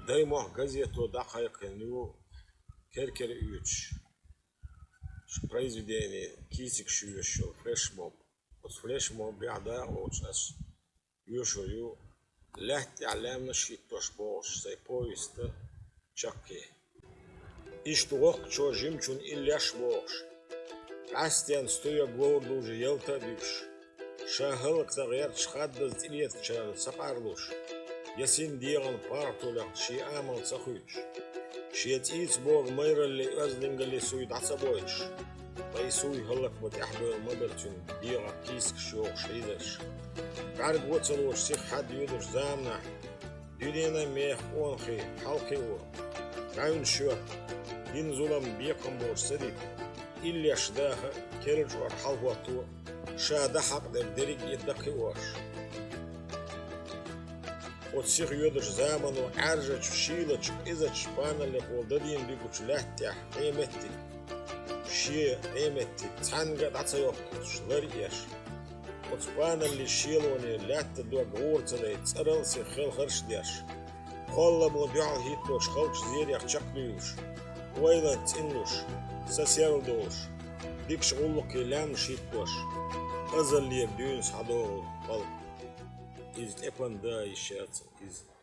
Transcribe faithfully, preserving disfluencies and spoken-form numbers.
Даймохк газето дӀакхайкхина ю кер-кера оьцуш произведени, кийсигаш йоьшуш йолу флешмоб. Оцу флешмобехь дакъа лоцуш ас йоьшур ю «Лаьтта тӀехь лаьмнаш хӀиттош» бохуш сайн повеста чаккхе. Иштта воккхачо жимачунна иллеш а бохуш, къаьсттина стоьга говр дужуш ялта а дуьйцуш, ша хӀаллакьцӀа гӀерташ хаддаза тӀелетачарна ца къарлуш, я син дегӀан паргӀато лехна шен амал ца хуьйцуш, шен цӀийца богу майралле, оьздангалле суй дӀа ца бойтуш, ткъа и суй хӀаллакбан тӀаьхьабевлла ма дара цуьнан дегӀах кийсигаш йохуш хьийзарш. БӀаьрго а ца лоцуш сиха хьаьдда йоьдучу заманахь, дуьненан мехах къонахий хьалакхио, гӀевнаш йотта, дина зулам бекхам боцуш ца дита, иллеш даха а, керла чкъор хьалахӀотто а, ша дан хьакъ дерг дерриг а дан кхиош. Оцу сиха йоьдучу замано Ӏаьржачу, шийлачу, къизачу паналлех волу дадийна дуьгучу лаьтта тӀехь Ӏен меттиг, шен Ӏен меттиг цхьаьнга а дӀа ца йоккхуш лар а еш, оцу паналлин шелонера лаьтта дог гӀора ца дайта, цӀарал а сиха хелхарш а деш, кхолламо дуьхьал хӀитточу халчу зерех чекхдуьйлуш, ойланца цӀинлуш, са серладолуш, дикачу гӀуллакхийн лаьмнаш хӀиттош, азаллера дуьйна схьадогӀу халкъ. Иза тӀепан да йиш яц иза.